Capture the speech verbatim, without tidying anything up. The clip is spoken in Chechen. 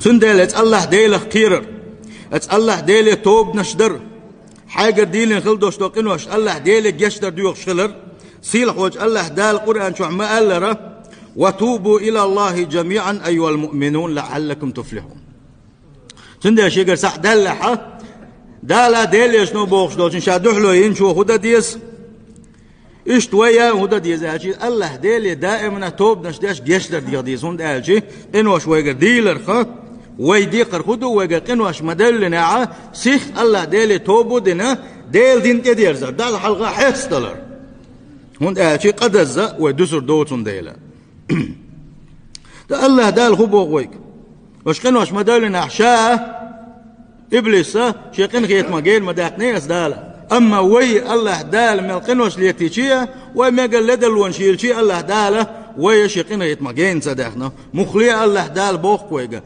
Цундела эцу АллахӀ-Делах кхерар, эцу АллахӀ-Деле тобанаш дар, хьайгара дийлина хила долуш долу къинош АллахӀ-Деле гечдар доьхуш хилар, сийлахьчу АллахӀ Дала Къуръан чохь ма-аллара: «Ва тубу илаллахӀи жамиӀан, айюхӀал муъминун, лаӀаллакум туфлихьун». Цундела шегара схьа даьллехь, Дала Дела везаш ву бохуш долчун ша дуьхьало йинчо хӀун дан деза? Иштта вай а хӀун дан деза аьлча, АллахӀ-Деле даимана тобанаш деш гечдар деха деза, хӀунда аьлча къинош вайгара дийларх, вай декхар хӀун ду, вайгара къинош ма-девллинехь, сиха АллахӀ-Деле тоба а дина, Делан дин тӀедерзар, Далла хьалха хьесталар. ХӀунда аьлча къадазза вай дуьсур доцун дела. Ткъа АллахӀ Дала хӀун боху вайга? Аша къинош ма-девллинехь, ша, иблиса, шен къинхетамах гена ма даьккхинера аса Дала. Амма вай АллахӀ Дала мел къинош летийча а, вай мегар ледарлонаш йилча а АллахӀ Дала вай шен къинхетамах гена ца даьхна. Муххале а АллахӀ Дала боху вайга: